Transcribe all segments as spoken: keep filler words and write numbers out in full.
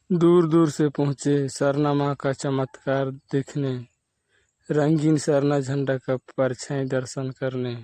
दूर दूर से पहुँचे सरना माँ का चमत्कार देखने, रंगीन सरना झंडा का परछाई दर्शन करने।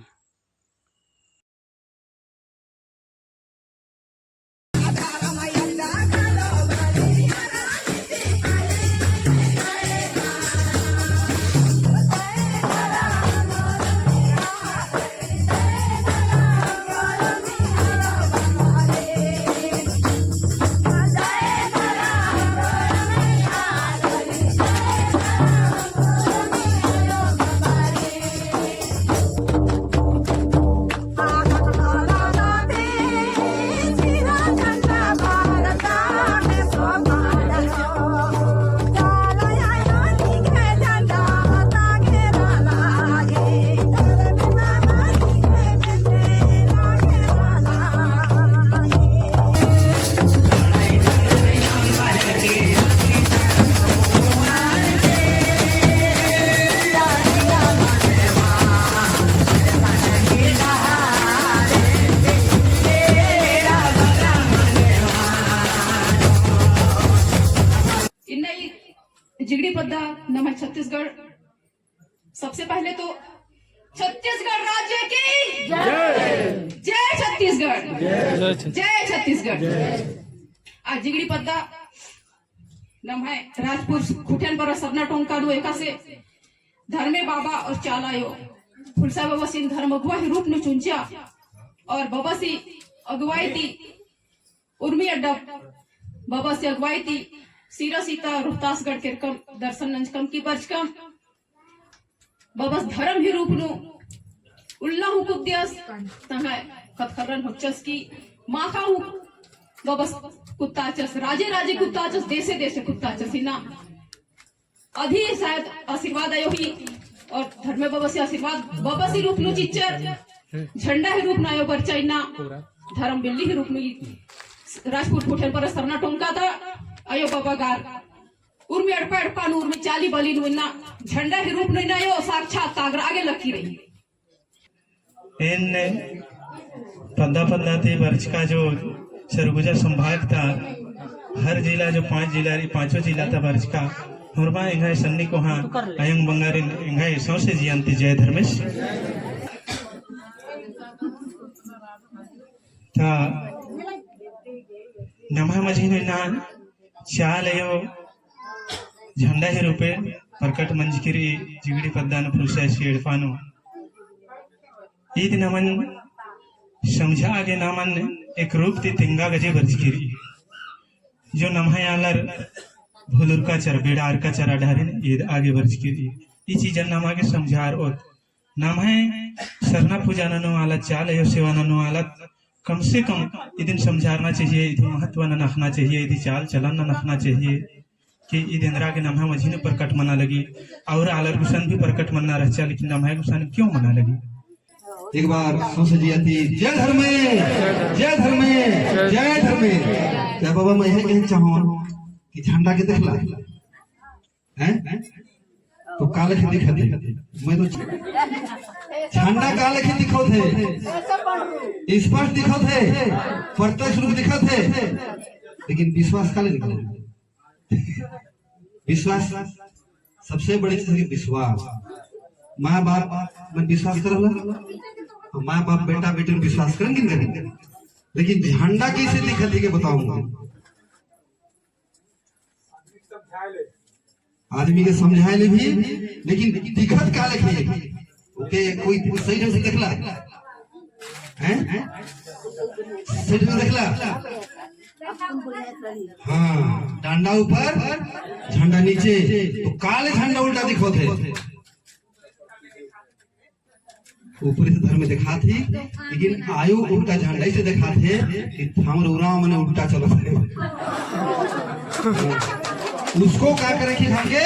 इन्ना ई जिगड़ी पद्दा नम्है छत्तीसगढ़। सबसे पहले तो छत्तीसगढ़ राज्य की जय। जय छत्तीसगढ़। जय छत्तीसगढ़। जय छत्तीसगढ़। जय। आ जिगड़ी पद्दा नम्है राजपुर खुटियान पर सरना टोंका नू एकासे धर्मे बाबा और चाला आयो फुलसा बाबासिन धर्म अगुवा ही रूप नू चुंचा और बाबासी अगुवाई ती उर्मी अड्डा बाबासी अगुवाई ती सीरा सीता रोहतासगढ़ केरकम दर्शन नंजकम की बरचकम। बाबस धर्म ही रूप नू उल्ला हूँ कुद्दियस, तंग्है कत्थर्रन होच्चस की माखा हूँ बाबस कुत्ताचस, राजे राजे कुत्ताचस, देशे देशे कुत्ताचस। इन्ना अदी शायद आशीर्वाद आयो ही और धर्मे बाबासी आशीर्वाद बाबासी रूप नू चिच्चर, झंडा ही रूप नू आयो बरचा इन्ना, धर्म बिल्ली ही रूप नू राजपुर खुटियान पर सरना टोंका ता आयो बाबा गार उर्मी एड़पा एड़पा नू उर्मी चाली बली नू इन्ना झंडा ही रूप नू इन्ना आयो साक्षात तागरा आगे लक्की रई। एन पद्दा पद्दा ती बरचका जो सरगुजा संभाग ता हर जिला जो पाँच जिला रई, पाँचों जिला ता बरचका होरमा एंग्है सन्नी कोहाँ अयंग बंगारिन एंग्है सौंसे जियन ती जय धर्मेस। ता नम्है मझी नू इन्ना चाला आयो झंडा ही रूपे प्रकट मंजकी रई जिगड़ी पद्दा नू फुलसा सी एड़पा नू। ईद नमन समझा गे नमन एक रूप ती तेंगा गे जे बरचकी रई। जो नम्है आलर भुलुरकाचर, बेड़ारकाचर अड्डा रे ईद आगे बरचकी रई। ई चीजन नमा गे समझारओत। नम्है सरना पूजा ननू आलत, चाला आयो सेवा ननू आलत, कम से कम इदिन समझारना चाहिए, इदिन महत्व नना अख़ना चाहिए, इदी चाल चलन नना अख़ना चाहिए कि इद एन्दरा गे नम्है मझी नू प्रकट मना लगी, और आलर गुसन भी प्रकट मना रहचा, लेकिन नम्है गुसन क्यों मना लगी? एक बार सौंसे जिया ती जय धर्मे, जय धर्मे, जय धर्मे। तो बाबा, मैं यह कहना चाहूँ कि झंडा के देखला, हैं? तो का लेखे दिखत है? मैं तो झंडा का लेखे दिखत है, स्पष्ट दिखत है, प्रत्यक्ष रूप दिखत है, लेकिन विश्वास का लेखे दिखत है? विश्वास, सबसे बड़ी चीज है विश्वास। माँ बाप मन विश्वास करला, तो माँ बाप बेटा बेटी में विश्वास करन कि नहीं करन? लेकिन झंडा कैसे दिखत है के बताऊंगा। आदमी के समझाए ले भी, लेकिन दिखत का लेखे? ओके, कोई सही ढंग से देखला? हैं? सही ढंग से देखला? हाँ, डंडा ऊपर, झंडा नीचे, तो काले झंडा उल्टा दिखत है। ऊपरी से धर्म दिखात ही, लेकिन आयो उल्टा झंडा से दिखात है कि हमर उराँव मने उल्टा चलत है। उसको का करे कि हमके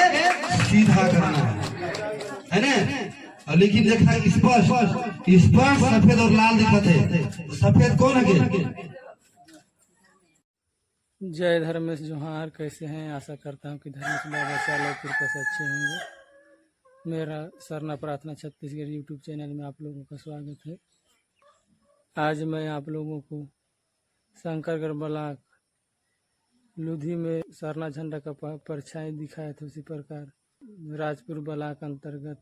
सीधा करना है, है ना? और लेकिन देखा स्पष्ट, स्पष्ट सफेद और लाल दिखत है। तो सफेद कौन है के? जय धर्मेश जोहार, कैसे हैं? आशा करता हूँ कि धर्मेश बाबा चाला आयो कृपा से अच्छे होंगे। मेरा सरना प्रार्थना छत्तीसगढ़ YouTube channel में आप लोगों का स्वागत है। आज मैं आप लोगों को शंकरगढ़ block लुधी में सरना झंडा का प-, परछाई दिखाया था। उसी प्रकार राजपुर ब्लॉक अंतर्गत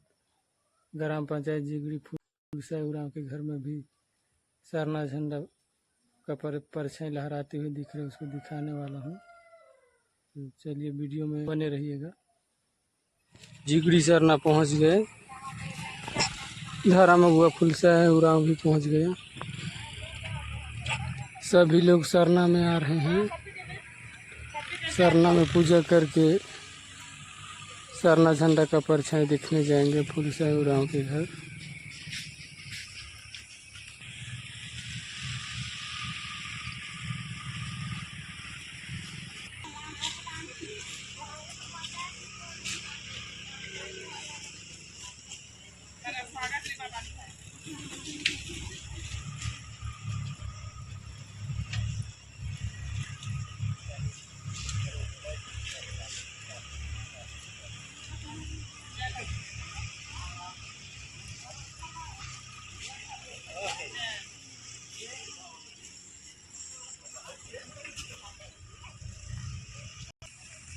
ग्राम पंचायत जिगड़ी फुलसई उराँव के घर में भी सरना झंडा का पर-, परछाई लहराते हुए दिख रहे, उसको दिखाने वाला हूँ। तो चलिए, वीडियो में बने रहिएगा। जिगड़ी सरना पहुँच गए, धरम अगुवा फुलसई उराँव भी पहुँच गया। सभी लोग सरना में आ रहे हैं, सरना में पूजा करके सरना झंडा का परछाई देखने जाएंगे फुलसई उराँव के घर।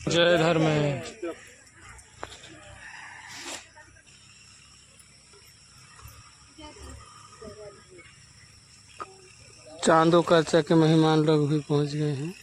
जय धर्मेश। चांदो कच्चा के मेहमान लोग भी पहुंच गए हैं।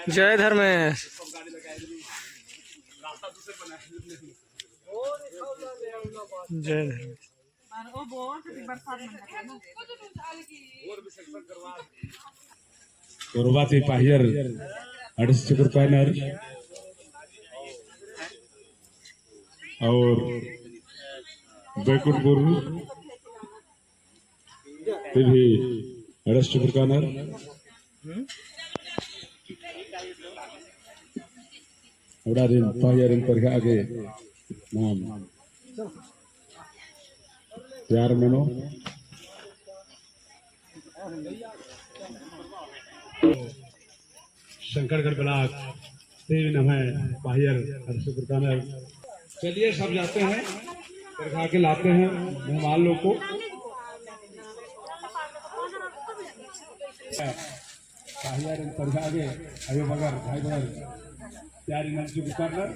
जय धर्मेश। जय धर्मेश। कोरबा ती पाहियर अड़स चुकुर पैनर और बैकुंठपुर ती भी अड़स चुकुर पैनर। अवड़ारिन पाहियारिन परघा गे नाम तैयार मनो। शंकरगढ़ ब्लॉक ती भी नम्है पाहियर अड़स चुकुर पैनर। चलिए, सब जाते हैं, परघा के लाते हैं मेहमान लोग को। पाहियारिन परघा गे, अयो बगर, भाई बगर, तैयारी नंजू बिचार कर।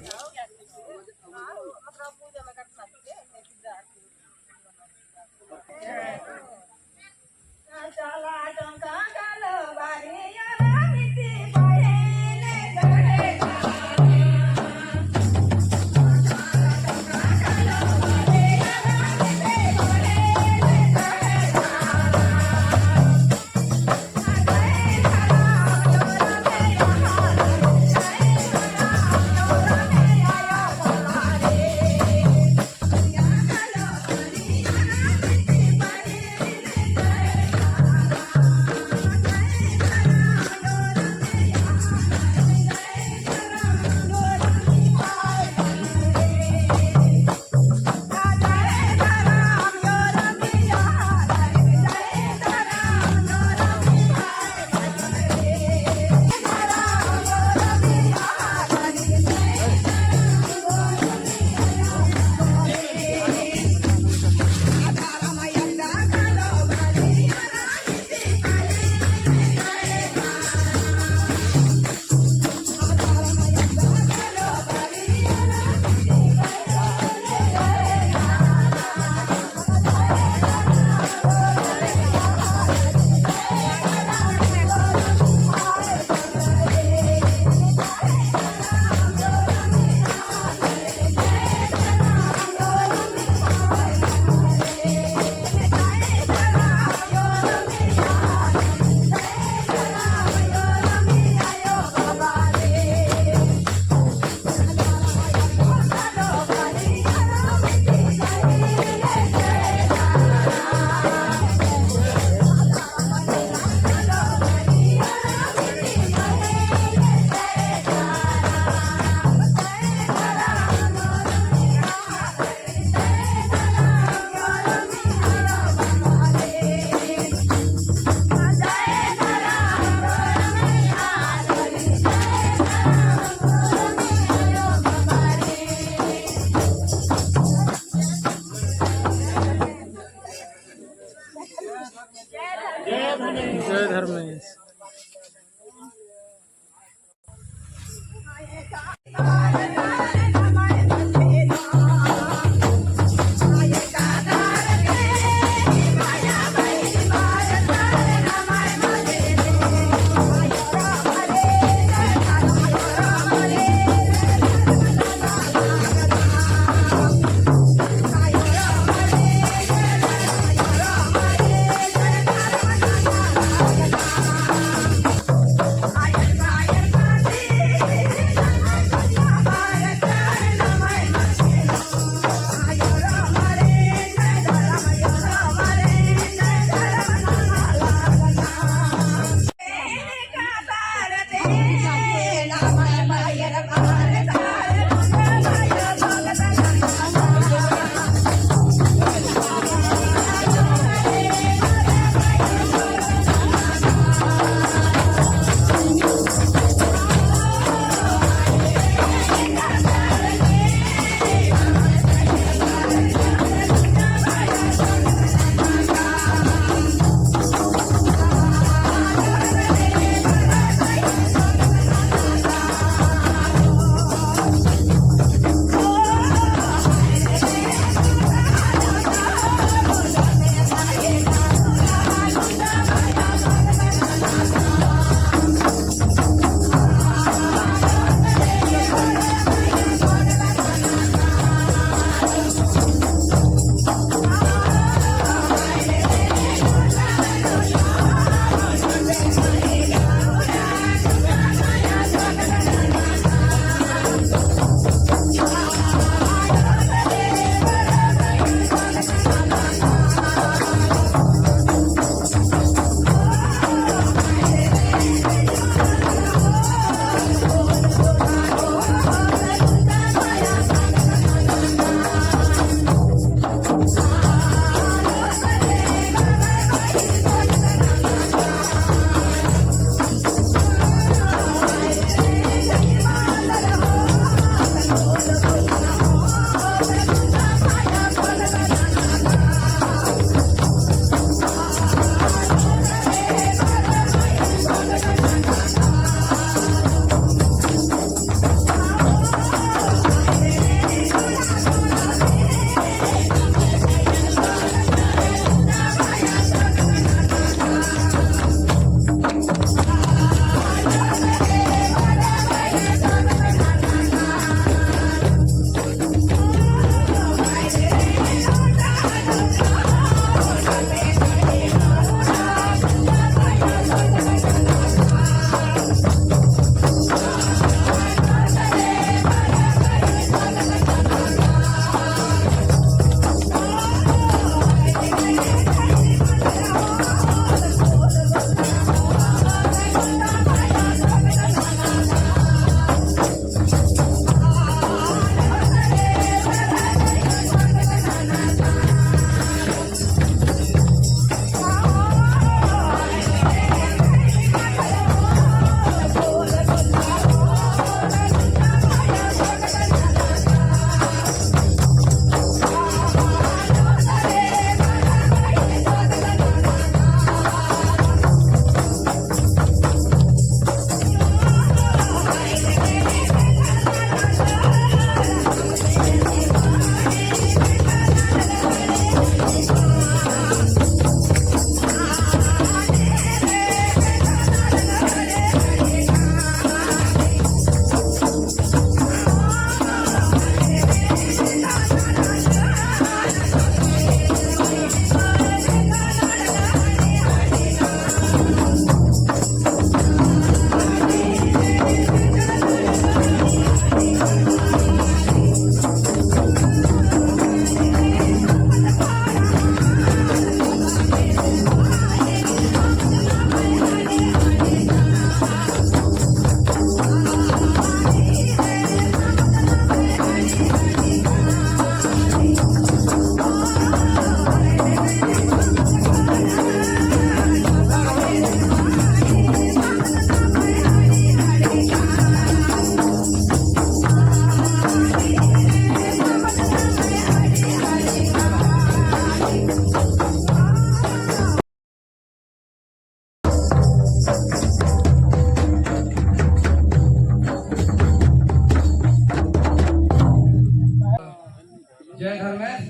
जय धर्मेस।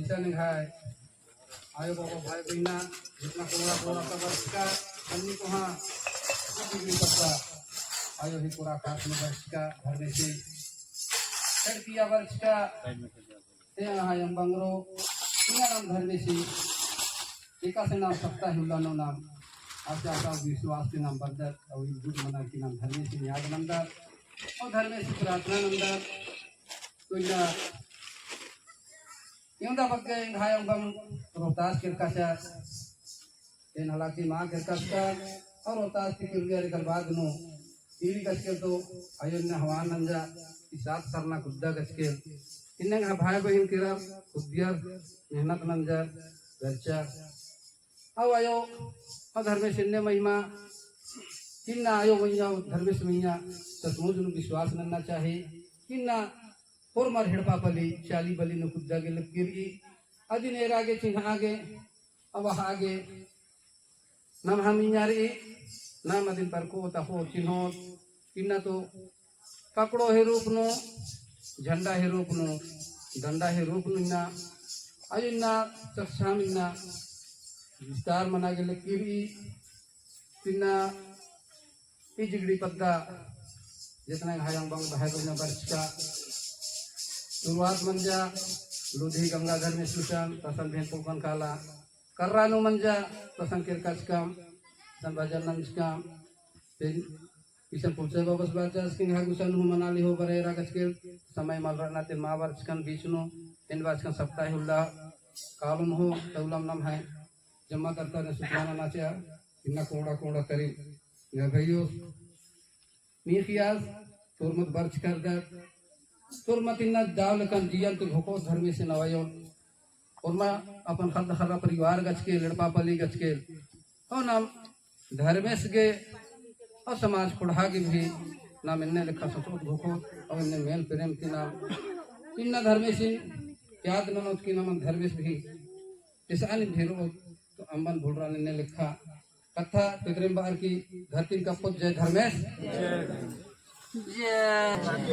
इसन एंग्है आयो बाबा भाई बहिना, जितना कोड़ा कोड़ा का बरचका, अन्नी कोहाँ, बिगड़ी पत्ता, आयो ही कोड़ा खास में बरचका, धर्मेसी, खड़किया बरचका, ते यहाँ यम बंगरो, इन्ना नाम धर्मेसी, एकासे नाम सप्ताह उल्ला नू नाम, आशा आशा विश्वास के नाम बरदत, और इज्जत मना के नाम धर्मेसी याद नंदत, और धर्मेसी प्रार्थना नंदत, तो इन्ना एवंदा बग्गे एंग्है अम्बम रोहतास केरकाचा, एन हालांकि मा केरकाचका, और रोहतास ती किर्रियर एकर बाद नू, ईरी गचकेल तो आयो इन्ने हवान नंजा, ई सात सरना कुद्दा गचकेल। इन्ने एंग्है भाई बहिन केरर, कुद्दियर, मेहनत नंजर, गरचर। अउ आयो, अउ धर्मेस इन्ने महिमा, इन्ना आयो मइय्याँ, धर्मेस मइय्याँ, सचमुच नू विश्वास नन्ना चाही, इन्ना होरमर हेड़पा पली, चाली बली नू कुद्दा गे लग्गी रई, अदिन एरा गे चिन्हा गे, अबहा गे, नम्है मइय्याँ रई, नाम अदिन परकोत, अख़ोत, चिन्होत, इन्ना तो पकड़ो ही रूप नू, झंडा ही रूप नू, डंडा ही रूप नू इन्ना, अउ इन्ना चर्चा में इन्ना विस्तार मना गे लग्गी रई, इन्ना ई जिगड़ी पद्दा जितना एंग्है अम्बम भाई बहिना बरचका, शुरुआत मंजा, लुधी गंगाधर मिश्र गुसन, तसन भेंट पोकन काला, कर्रा नू मंजा, तसन केरकाचकम, तसन भजन नंजकम, फिर इसन पुलसे बाबस बाचा, असकिन हा गुसन हूँ मनाली हो बरे एरा गचकेल, समय मल रहना ते मा बरचकन बीच नू, एन बाचकन सप्ताह उल्ला कालम हो, तौलम नम्है जम्मा करता ने सुखवाना नाचा, इन्ना कोड़ा कोड़ा तरी, या भैयो, नीखियास, तोरमत बरचकर दर, तोरमत इन्ना दाव लेकन जियन ते घोको धर्मेस नवायो, ओरमा अपन खद्द खर्रा परिवार गचके, लड़पा पली गचके, हो नाम धर्मेस गे, और समाज खुड़हा गे भी नाम इन्ने लेखा सचोत घोको, और इन्ने मेल प्रेम की नाम, इन्ना धर्मेसिन याद ननोत की नाम धर्मेस भी, इस आनी भेरो तो अम्बन भुलरा इन्ने लेखा, कत्था पेदरेम बार की धरती का पुत जय धर्मेस। जय।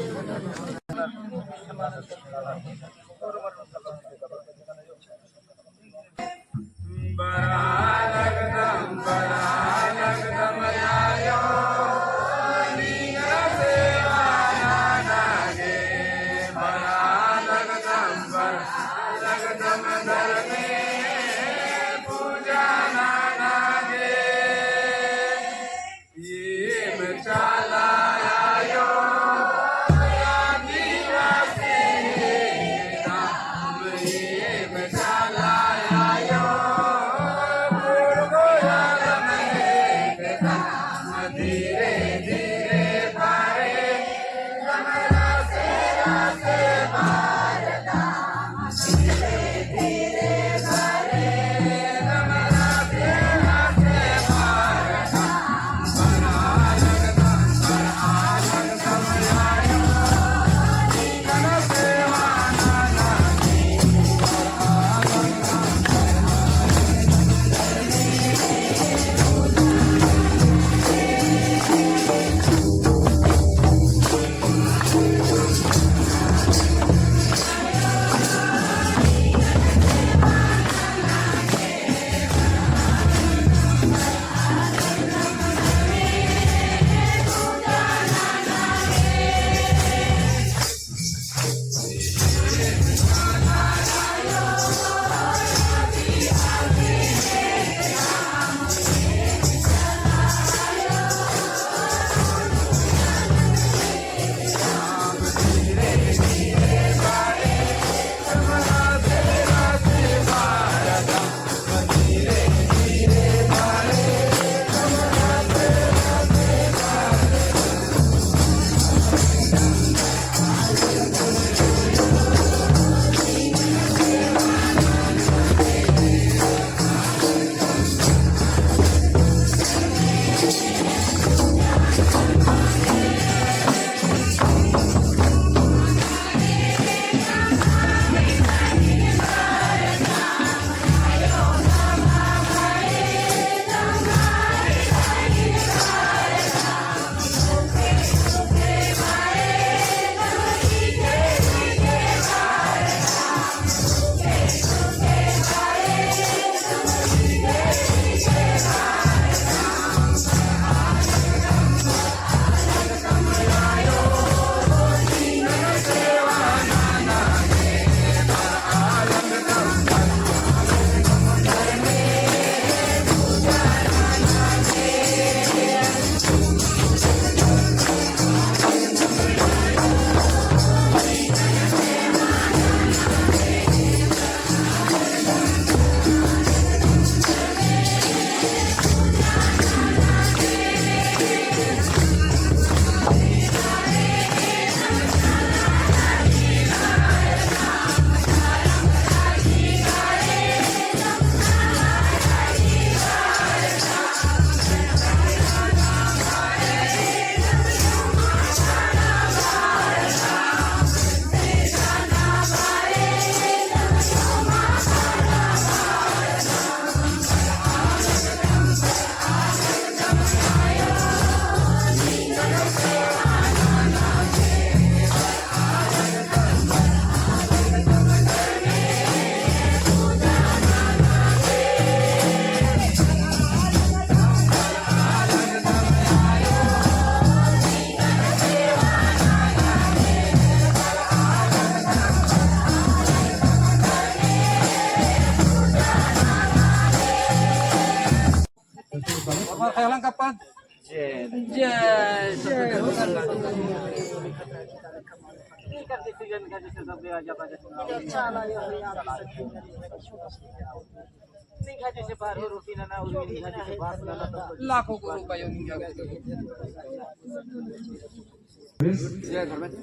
पहला का पद। जय। जय। लाखों गुरु का योग। जय धर्मेश।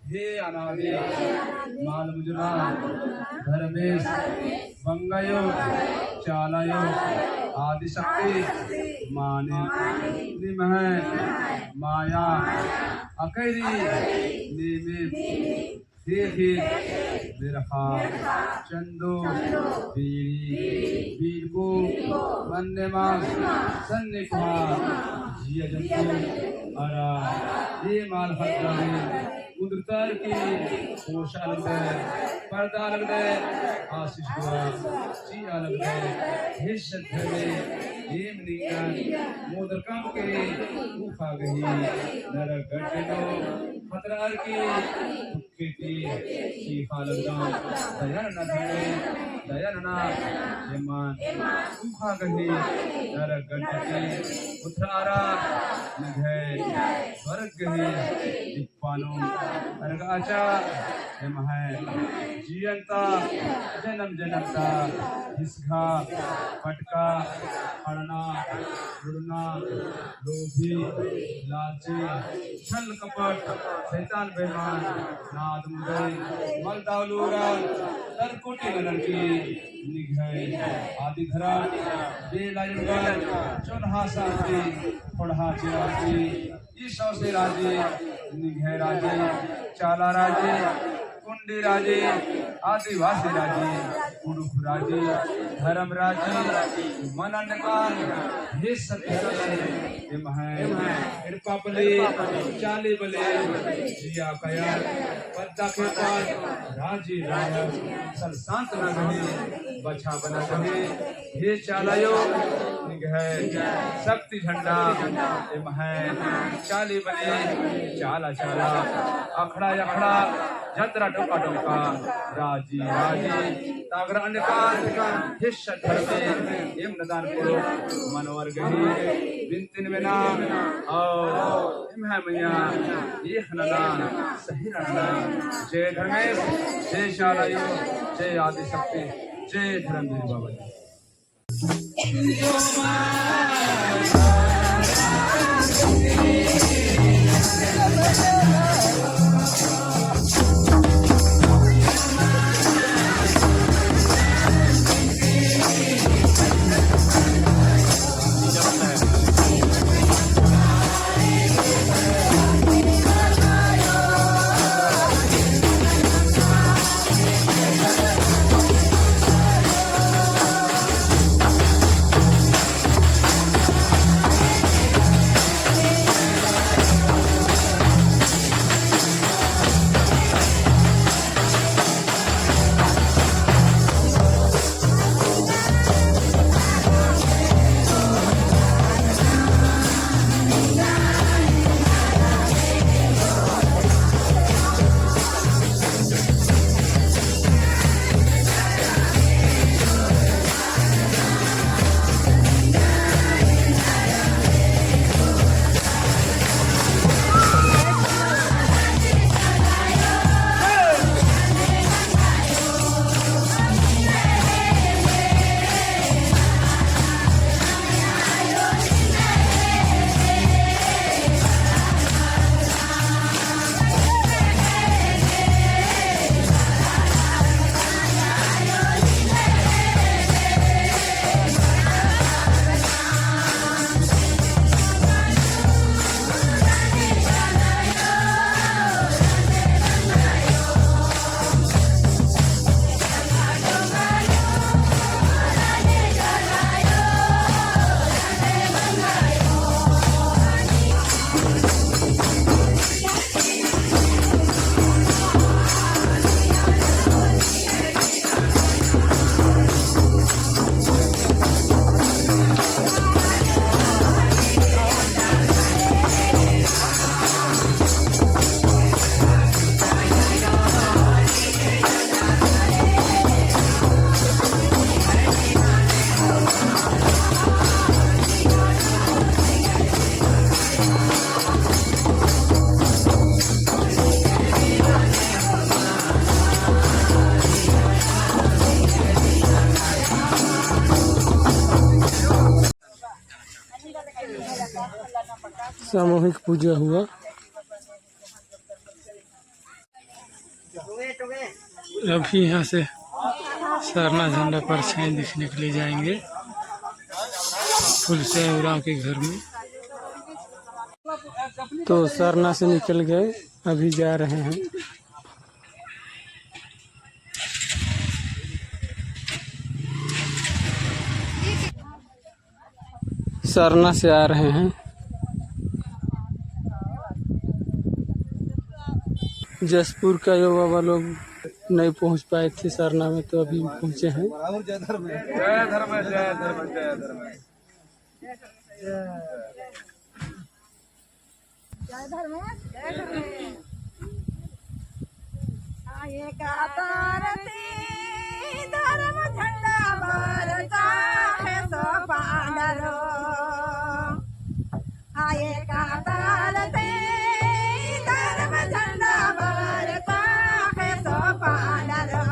हे अनादि मल मुंजना धर्मेस बंगायो चालायो आदिशक्ति माने निम्है माया अकैरी नीम ख़ेख़ेल बेरख़ा चंदो बीड़ी बीड़को मन्नेमा सन्ने कोहा जिया जंतु अरा ए मल ख़द्दर कुदरतर की पोषा लगदय, परदा लगदय, आशीष दुआ चिआ लगदय। हे सद्धर्मे एम निंगन मोदरकम के ऊख़ा गही नरक गड्डे नू ख़तरअर की दुखे ती चीख़ा लगदम। दया नना धर्मे, दया नना एमन ऊख़ा गही नरक गड्डे ती उतरअरा निंग्है स्वर्ग गही पानो अरगाचा एम्है जियन ता जनम जनम ता हिसगा, फटका, हड़ना, लुड़ना, लोभी, लालची, छल कपट, सैतान बेईमान, नाद मुदई, मल दावलूरा, तरकुटी ननर की निंग्है आदि धरम, बेला युगल, चोन्हा साथी, खोड़हा चिरासी, ई सौंसे राजी निंग्है राजी, चाला राजी, कुंडी राजी, आदिवासी राजी, कुँड़ुख़ राजी, धरम राजी, मनन कान, हे सत्य एम्है एड़पा पल्ली, चाली बल्ली, जिया कया, पद्दा खेपा, राजी राजा, सल सांत्वना गही, बछाबअना गही, हे चालायो, निंग्है शक्ति झंडा, एम्है चाली बल्ली, चाला चाला, अखड़ा अखड़ा, जतरा डोका डोका, राजी राजी, तागरा अन्य कान, हे सद्धर्मे, एम नदान को, मनवर गही, बिनतिन मेना, और एम्है मइय्याँ, एख़ नना, सही नना। जय धर्मेस, जय चालायो, जय आदिशक्ति, जय धर्मवीर बाबा। सामूहिक पूजा हुआ। अभी यहाँ से सरना झंडा परछाई दिखने के लिए जाएंगे फुलसे उराँव के घर में। तो सरना से निकल गए, अभी जा रहे हैं। सरना से आ रहे हैं। जशपुर का यो बाबा लोग नहीं पहुँच पाए थे सरना में, तो अभी पहुँचे हैं। जय धर्मेश, जय धर्मेश, जय धर्मेश। जय धर्मेश, जय धर्मेश। आए का तारती धर्म झंडा बरचा है सो पांडरो। आए का तारती धर्म झंडा बरचा है सो पांडरो।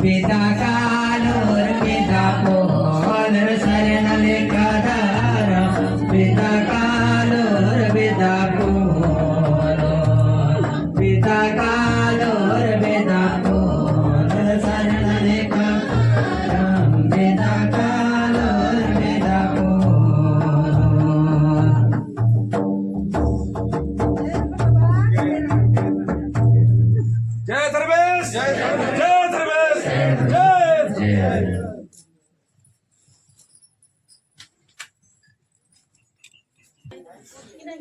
बेदा कालोर बेदा पोलोर सरना लेखा धरम। बेदा कालोर बेदा पोलोर, बेदा कालोर बेदा पोलोर सरना लेखा धरम। बेदा कालोर बेदा पोलोर। जय धर्मेश, जय धर्मेश, जय।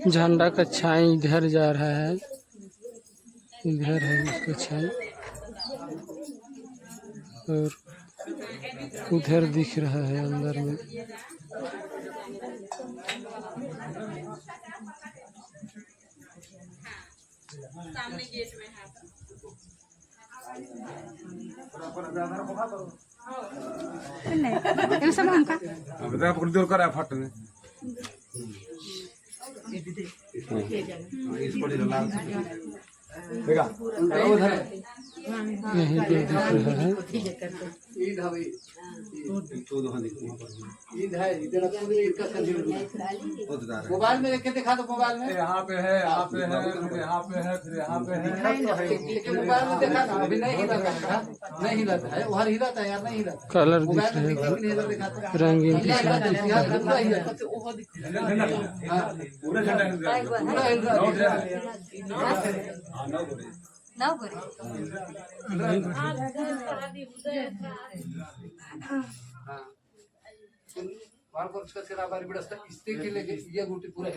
झंडा का छाई इधर जा रहा है, इधर है उसका छाई, और उधर दिख रहा है अंदर में। सामने गेट में है। नहीं, ये सब हमका। अब इधर पकड़ दो, कर फट में। इसको ले ला। देखा? उधर। यहीं पे दिख रहा है। मोबाइल में देख के दिखा दो, मोबाइल में। यहाँ पे है, यहाँ पे है, फिर यहाँ पे है, फिर यहाँ पे है। लेकिन मोबाइल में देखा था, अभी नहीं हिला था, नहीं हिला था, उधर हिला था यार, नहीं हिला था। कलर दिख रहे हैं, रंगीन के साथ। हाँ, पूरा हिल रहा है। पूरा हिल रहा है। हाँ। बार बार उसका सिरा बारी बड़ा सा इस्ते के लेके ये गुटी पूरा है।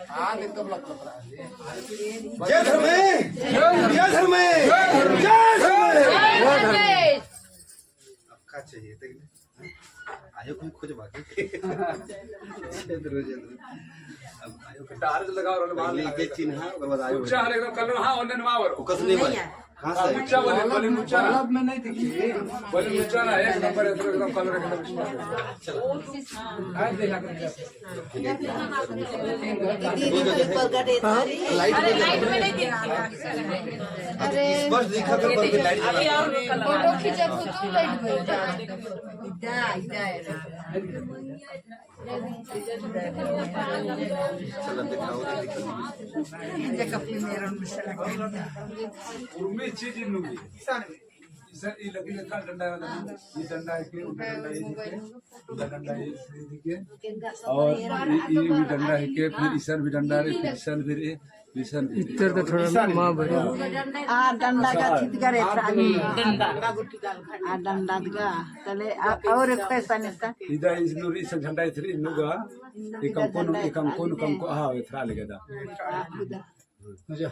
हाँ, एकदम लग, लग रहा है। जय धर्मे, जय धर्मे, जय धर्मे। अब का चाहिए, देख ले। आयो कोई खोज बाकी। क्षेत्र, क्षेत्र। अब आयो का टार्च लगाओ, और बाहर पहले लगा के चिन्हा, ओकर बाद आयो। ऊंचा है एकदम, कलर, हाँ, ओने नवा वर। फोकस नहीं भाई। कहाँ से? ऊंचा बोले, बोले ऊंचा ना। बल्ब में नहीं दिखी। बोले ऊंचा ना, एक नंबर है, एकदम कलर एकदम। हाँ, देखा। हाँ? अरे। स्पष्ट दिखा था, बल्ब में लाइट जला। फोटो खींचा तो तुम लाइट बन जा। इदा, इदा है ना। चला दिखाओ, दिखाओ। ये कपड़े में रंग मिश्रा। उर्मी चीज नुगी। इसन ई लगी लेखा डंडा वाला, ई डंडा है के, उधर डंडा है के, उधर डंडा है के, और ई, ई भी डंडा है के, फिर इसन भी डंडा रहे, फिर इसन भी रहे, इसन भी रहे। इतर तो थोड़ा इसन माँ भी भरे। रहे। आ डंडा का छित करे सानी। डंडा। आ डंडा का, तले आ, और एक पैसा नहीं था। इदा इस नूरी से झंडा इथरी नुगा, एकम कोन, एकम कोन, कम को, हाँ, इथरा लगे दा। आ, उधर। अच्छा।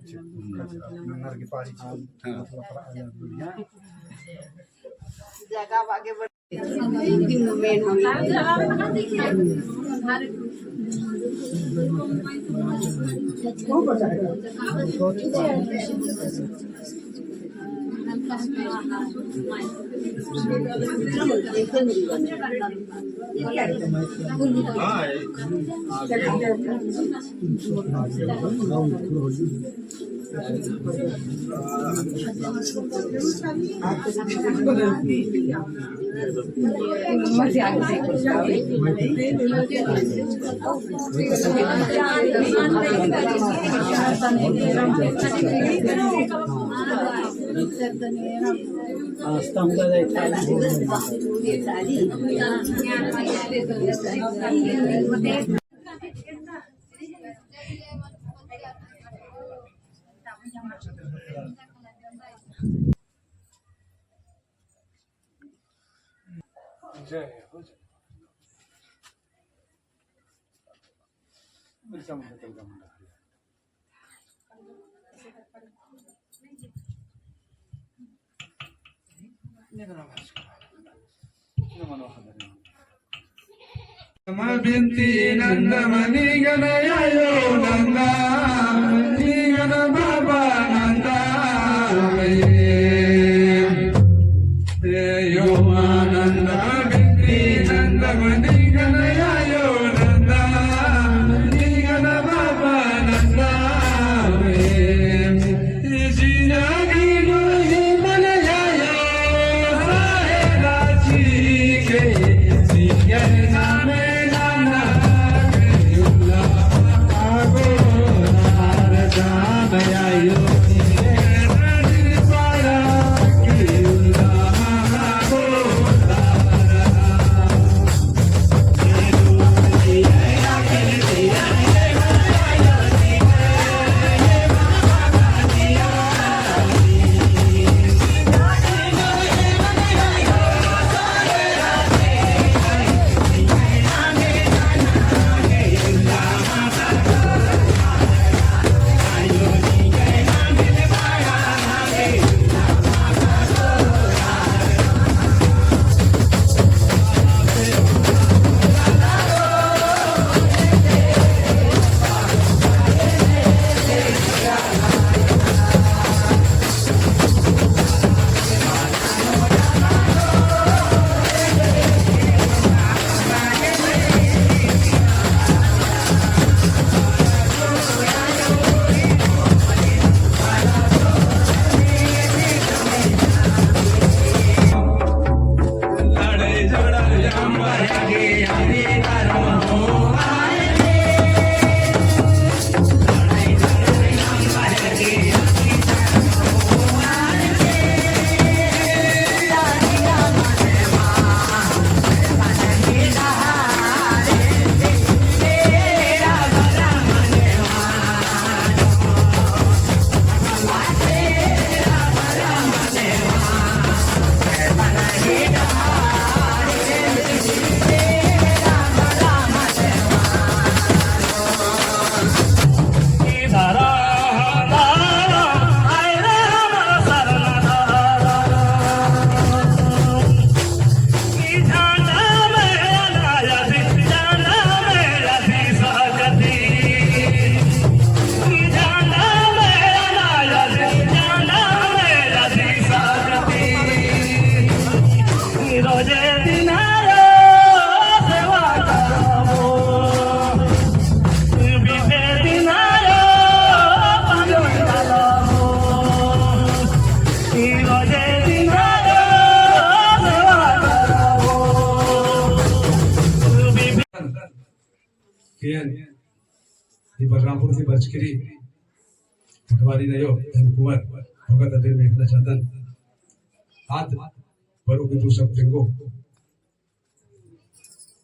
नंबर की पारी छे। हाँ। जगह आगे बढ़। जय हो, जय। बिरसा मुंडा, तिलका मुंडा। बिनती नंदम निंगन आयो नंदा, निंगन बाबा नंदा। ए यो आनंद बिनती नंदम निंगन आयो नंदा, निंगन बाबा नंदा। केन ई बलरामपुर ती बरचकी रई पटवारी अयो धन कुंवर भगत अदिन मेखना चाहदन। आद बरओ की दू शब्द तेंगो।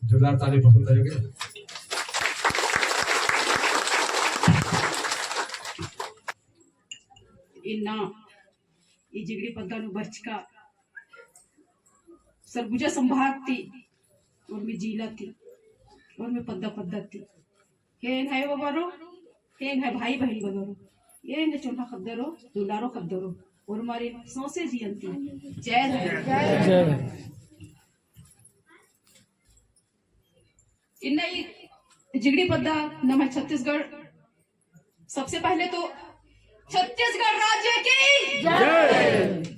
जोरदार ताली बरओ गे। इन्ना ई जिगड़ी पद्दा नू बरचका सरगुजा संभाग ती, उर्मी जिला ती, उर्मी पद्दा पद्दा ती। हे एंग्है बबरो, हे एंग्है भाई बहिन बगरो, हे एंग्है चोन्हा ख़द्दरो, दुलारो ख़द्दरो, उर्मारिन सौंसे जियन ती जय धर्म। जय धर्म। इन्ना ई जिगड़ी पद्दा नम्है छत्तीसगढ़, सबसे पहले तो छत्तीसगढ़ राज्य की जय।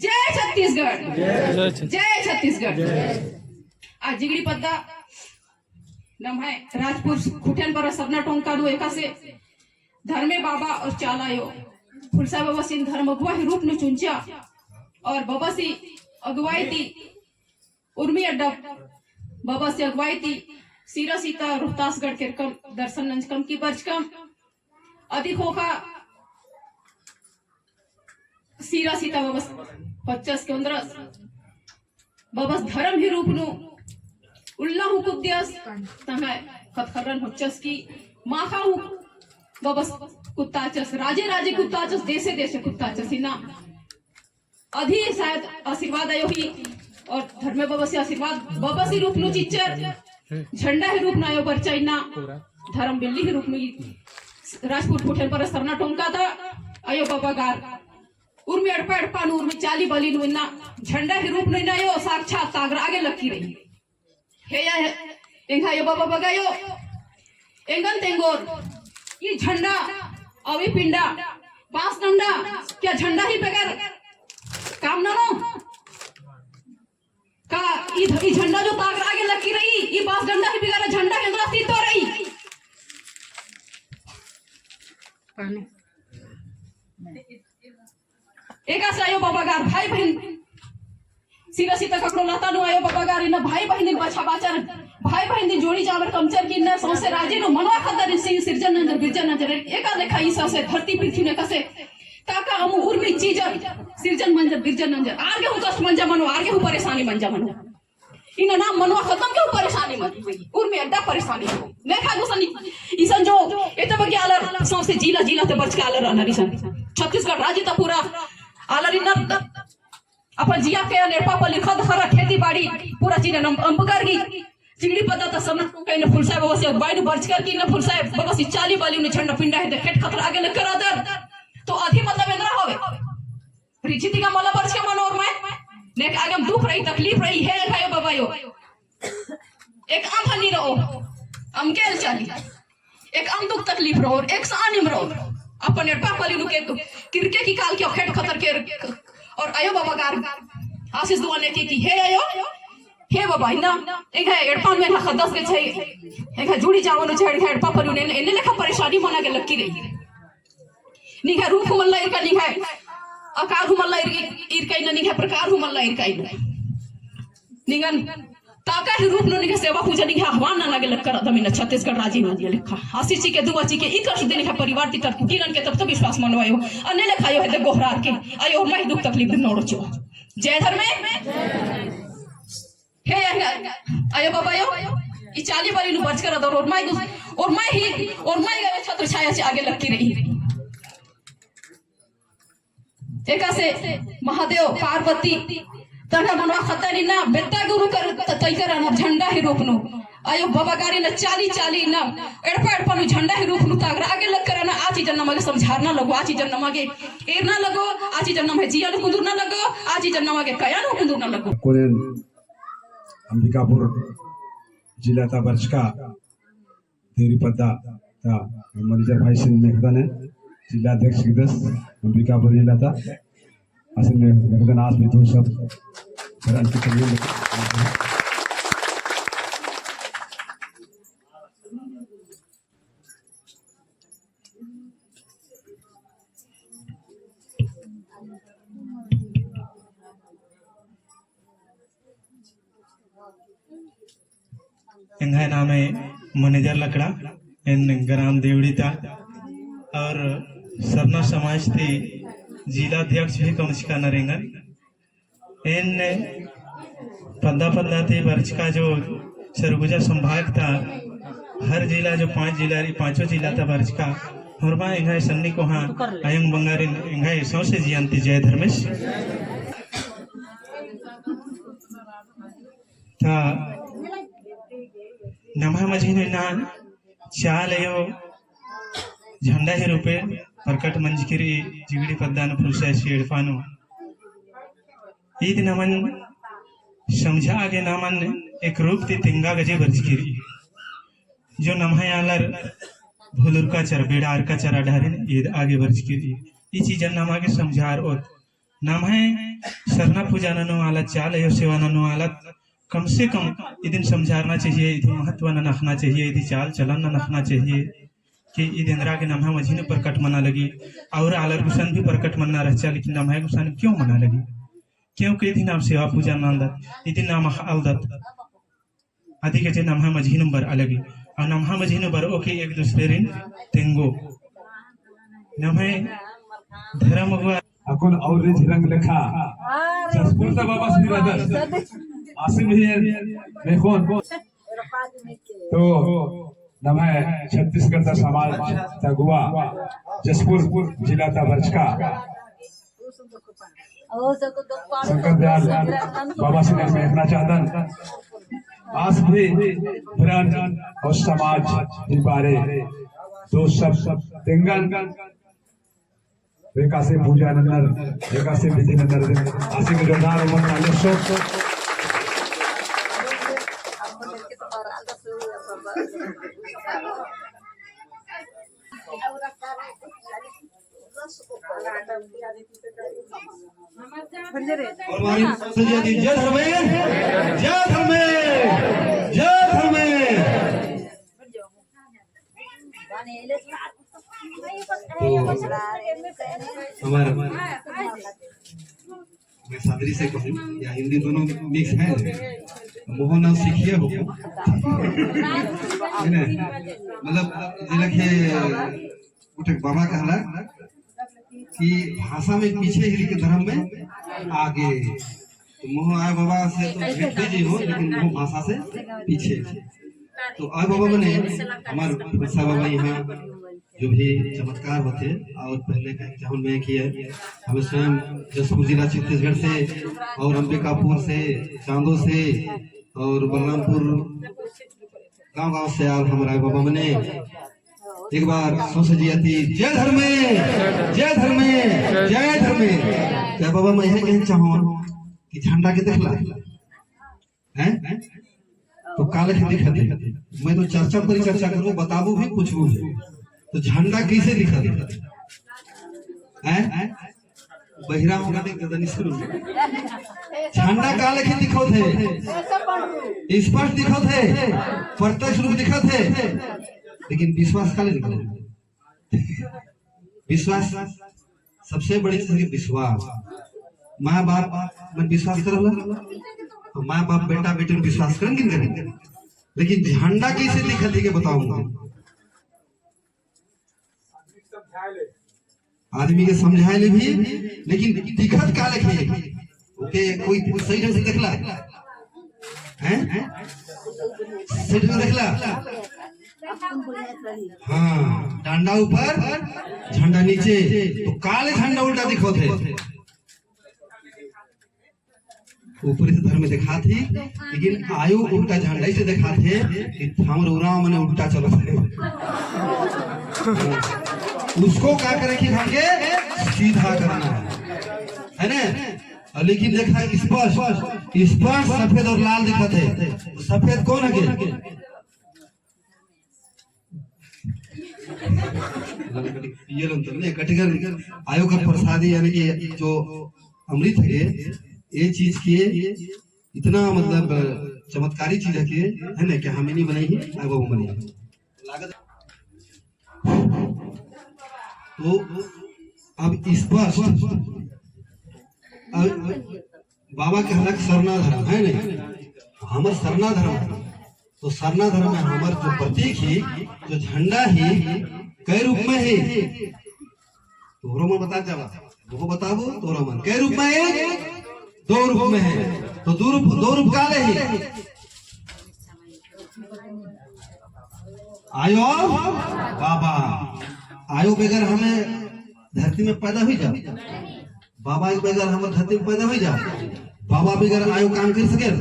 जय छत्तीसगढ़। जय छत्तीसगढ़। जय छत्तीसगढ़। जय। आ जिगड़ी पद्दा नम्है राजपुर खुटेन पर सरना टोंका नू एकासे धर्मे बाबा और चाला अयो फुलसा बाबासिन धर्म अगुवा ही रूप नू चुंचा और बाबासी अगुवाई ती उर्मी अड्डा बाबासी अगुवाई ती सीरा सीता रोहतासगढ़ केरकम दर्शन नंजकम की बरचकम। अदी ख़ोख़ा सीरा सीता बबस होच्चस की ओन्द्रस बबस धर्म ही रूप नू उल्ला हूँ कुद्दियस। तंग्है ख़द्द ख़र्रन होच्चस की माख़ा हूँ बबस कुत्ताचस, राजे राजे कुत्ताचस, देशे देशे कुत्ताचस। इन्ना अदी शायद आशीर्वाद अयो ही और धर्मे बाबासी आशीर्वाद बाबासी रूप नू चिच्चर, झंडा ही रूप नू अयो बरचा। इन्ना धर्म बिल्ली ही रूप नू राजपुर खुटेन पर सरना टोंका ता अयो बाबागार उर्मी एड़पा एड़पा नू उर्मी चाली बाली नू इन्ना झंडा ही रूप नू इन्ना अयो साक्षात तागरा गे लक्की रई। हे या, हे, एंग्है अयो बाबा बग्गे अयो, एंगन तेंगोर, ई झंडा, अउ ई पिंडा, बांस डंडा, क्या झंडा ही बगैर काम ननो? का ई, ई झंडा जो तागरा गे लक्की रई, ई बांस डंडा ही बगैर झंडा केंद्रा अस्तित्व रई? पानी। एकासे अयो बाबागार भाई बहिन सीरा सीता ककड़ो लता नू अयो बाबागार इन्ना भाई बहिन दिन बछा बाचर, भाई बहिन दिन जोड़ी जावर कमचर की इन्ना सौंसे राजी नू मनवा ख़द्दर सिर-, सिरजन नंजर बिरजन नंजर। एका लेखा ई सौंसे धरती पृथ्वी नू एकासे ताका अम्म उर्मी चीजर सिरजन मंजर बिरजन नंजर। आर गे हूँ कष्ट मंजा मनो, आर गे हूँ परेशानी मंजा मनो। इन्ना नाम मनवा ख़द्दन गे हूँ परेशानी मनो, उर्मी अड्डा परेशानी मनो। नेखा गुसन इसन जो एते बग्गे आलर सौंसे जिला जिला ते बरचका आलर रअनर इसन। छत्तीसगढ़ राज्य ता पूरा आलर इन्ना अपन जिया के एड़पा पल्ली ख़द्द ख़र्रा खेती बाड़ी पूरा चीजन अम्बकर गही जिगड़ी पद्दा ता सरना टोंका इन्ना फुलसा बाबासी अगुवाई नू बरचकर की इन्ना फुलसा बाबासी चाली बाली नू झंडा पिंडा हेद्दे खेट खतरा गे लक्कर रअदर। तो अदी मतलब एन्दरा होवे। रिझी ती गा मला बरचका मनो ओर्मय। नेकआ गे अम्म दुख रई, तकलीफ रई, हे एंग्है अयो बाबा अयो। एकअम फनी रओ, अमके एल्चा ली। एकअम दुख तकलीफ रओ, एकसानिम रओ। अपन एड़पा पल्ली नू के किरके की काल के खेट खतर के और अयो बाबागार आशीष दुआ नेके की हे अयो, हे बाबा, इन्ना एंग्है एड़पा नू एंग्है ख़द्दस गे चाहे, एंग्है जुड़ी जावन नू चाहे, एंग्है एड़पा पल्ली नू एन्ने, एन्ने लेखा परेशानी मना गे लक्की रई। निंग्है रूप हूँ मल्ला ईरका, निंग्है आकार हूँ मल्ला ईर-, ईरका इन्ना, निंग्है प्रकार हूँ मल्ला ईरका इन्ना। निंगन ताका ही रूप नू निंग्है सेवा पूजा निंग्है आह्वान नना गे लक्कर रअदम इन्ना छत्तीसगढ़ राजी नू। अन्ने लेखा आशीष चिके, दुआ चिके, ई कष्ट दे निंग्है परिवार ती तरकुटी ननके तब तो विश्वास मनो अयो। अन्ने लेखा अयो हेद्दे गोहरार के, अयो ओर्मय ही दुख तकलीफ दिम नोड़चो। जय धर्मे। हे अयो बाबा अयो, ई चाली बाली नू बरचकर रअदर ओर्मय गुस, ओर्मय ही, ओर्मय गे छत्र छाया चिआ गे लक्की रई। एकासे महादेव पार्वती तंग्है मनवा ख़द्दन इन्ना बेद्दा गुरु कर त-, तइकर रअनर झंडा ही रूप नू। अयो बाबागार इन्ना चाली चाली इन्ना एड़पा एड़पा नू झंडा ही रूप नू तागरा गे लक्कर रअनर। आ चीजन नमा गे समझारना लगो, आ चीजन नमा गे एरना लगो, आ चीजन नम्है जिया नू कुन्दुरना लगो, आ चीजन नमा गे कया नू कुन्दुरना लगो। कोनेन अंबिकापुर जिला ता बरचका देवरी पद्दा ता manager भाईसिन मेखदन, जिला अध्यक्ष गिदस अंबिकापुर जिला ता, आसिन मेखदन आस भी दो सब करन की करिए। एंग्है नामे manager लकड़ा। एन ग्राम देवड़ी ता और सरना समाज ती जिला अध्यक्ष भी कमचका नरेंगन। एन पद्दा पद्दा ती बरचका जो सरगुजा संभाग ता हर जिला जो पाँच जिला रई, पाँचों जिला ता बरचका होरमा एंग्है सन्नी कोहाँ अयंग बंगारिन एंग्है सौंसे जियन ती जय धर्मेस। ता नम्है मझी नू इन्ना चाला अयो झंडा ही रूपे प्रकट मंजकी रई जिगड़ी पद्दा नू फुरसा सी एड़पा नू। ईद नमन समझा गे नमन एक रूप ती तेंगा गे जे बरचकी रई। जो नम्है आलर भुलुरका चर, बेड़ारका चर अड्डा रे ईद आगे बरचकी रई। ई चीजन नमा गे समझारओत। नम्है सरना पूजा ननू आलत, चाला अयो सेवा ननू आलत, कम से कम इदिन समझारना चाहिए, इदी महत्व ननखना चाहिए, इदी चाल चलन ननखना चाहिए कि इद एन्दरा गे नम्है मझी नू प्रकट मना लगी। और आलर गुसन भी प्रकट मन्ना रहचा, लेकिन नम्है गुसन क्यों मना लगी? क्योंकि इदी नाम सेवा पूजा नन्दत, इदी नाम अख़अलदत। अदी गे जे नम्है मझी नू बरआ लगी। और नम्है मझी नू बरओ के एक दूसरेरिन तेंगो। नम्है धर्म अगुवा अक्कुन और रे झिरंग लेखा जसपुर ता बाबा श्री रअदस। आसिम ही मेखोन। तो नम्है छत्तीसगढ़ ता समाज ता अगुवा जसपुर जिला ता बरचका शंकर दयाल बाबा से मैं मेखना चाहतन। आस भी ब्रज और समाज ही बारे तो सब तेंगन। एकासे पूजा नन्नर, एकासे विधि नन्नर, आसी के जोरदार उमन ताली सो। और हमारी संजय जी, जय धर्मेश, जय धर्मेश, जय धर्मेश। तो हमार, मैं सादरी से कहूँ या हिंदी दोनों mix है, मोहन और सीखिए हो, है ना? मतलब जिला के उठे बाबा कहला कि भाषा में पीछे ही लेकिन धर्म में आगे। तो मोह आय बाबा से तो भेंट हुई जी हो, लेकिन मोह भाषा से पीछे। तो आय बाबा मने हमार फुरसा बाबा यहाँ जो भी चमत्कार होते, और पहले कहे चाहूँ मैं कि हमें स्वयं जशपुर जिला छत्तीसगढ़ से और अंबिकापुर से, चांदो से और बलरामपुर गाँव गाँव से आल हमर आय बाबा मने एक बार सौंसे जिया ती जय धर्मे, जय धर्मे, जय धर्मे। जय बाबा, मैं यह कहना चाहूँ कि झंडा के देखला, हैं? तो काले के दिखत है। मैं तो चर्चा पर ही चर्चा करूँ, बताबो भी, पूछबो भी। तो झंडा कैसे दिखत है? हैं? बहिरा होगा नहीं, गदनी सुरू। झंडा का लेखे दिखत है? स्पष्ट दिखत है, प्रत्यक्ष रूप दिखत है, लेकिन विश्वास का लेखे दिखत है? विश्वास सबसे बड़ी चीज है, विश्वास। माँ बाप मन विश्वास करला, तो माँ बाप बेटा बेटी विश्वास करन कि नहीं करन? लेकिन झंडा कैसे दिखत है के बताऊंगा। आदमी के समझाए ले भी, लेकिन दिखत का लेखे? ओके, कोई सही ढंग से देखला? हैं? सही ढंग से देखला? हाँ, डंडा ऊपर, झंडा नीचे, तो काले झंडा उल्टा दिखत है। ऊपरी से धर्म दिखात ही, लेकिन आयो उल्टा झंडा इसे दिखात है कि हमर उराँव मने उल्टा चलत है। उसको का करे कि भागे सीधा करना है, है ना? और लेकिन देखा स्पष्ट, स्पष्ट सफेद और लाल दिखात है। तो सफेद कौन है के? ये लोग तो नहीं, कटिगर आयो का प्रसादी, यानी कि जो अमृत है, ये चीज की इतना, मतलब, चमत्कारी चीज है कि, है ना, कि हम ही नहीं बनाई है, आयो बाबा बनाई है। लागत। तो अब स्पष्ट, अब बाबा कहलक सरना धर्म, है नहीं? हमर सरना धर्म। तो सरना धर्म में हमर जो प्रतीक ही, जो झंडा ही, कई रूप में ही? तो होरमन बता जावा, वो बताबो, तो होरमन कई रूप में है? दो रूप में है। तो दो रूप, दो रूप काले ही? आयो, बाबा। आयो बगैर हमें धरती में पैदा हुई जा? बाबा के बगैर हमर धरती में पैदा हुई जा? बाबा बगैर आयो काम कर सकेर?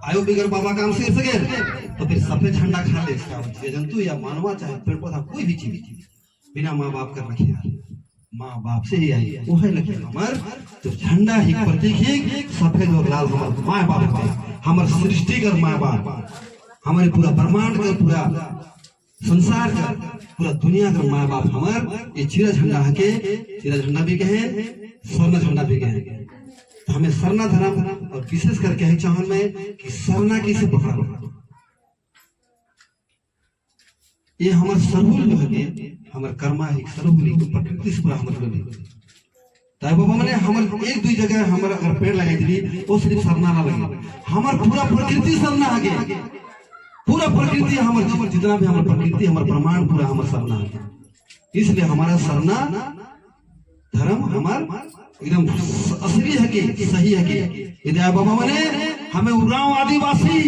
आयो बगैर बाबा काम कर सकेर? तो फिर सफेद झंडा खाले इसका, जीव जंतु या मानवा चाहे पेड़ पौधा कोई भी चीज बिना माँ बाप कर रखे यार, माँ बाप से ही आई। वो है लेकिन हमर जो झंडा ही प्रतीक ही सफेद और लाल हमर माँ बाप है, हमर सृष्टि कर माँ बाप, हमरे पूरा ब्रह्मांड कर पूरा संसार कर, पूरा दुनिया कर माँ बाप हमर ये चीरा झंडा हके। चीरा झंडा भी कहे, सरना झंडा भी कहे। तो हमें सरना धर्म और विशेष करके है चाहन में कि सरना किसे पकड़ा। ये हमर सरहुल जो हके, हमर कर्मा ही सरहुल ही प्रकृति से पूरा हमर लोली। ताई बाबा मने हमर एक दुई जगह हमर अगर पेड़ लगाई दी, वो सिर्फ सरना ना लगे। हमर पूरा प्रकृति सरना हके। पूरा प्रकृति हमर जितना भी हमर प्रकृति, हमर ब्रह्मांड पूरा हमर सरना हके। इसलिए हमारा सरना धर्म हमर एकदम असली हके, सही हके। इदे बाबा मने हमें उराँव आदिवासी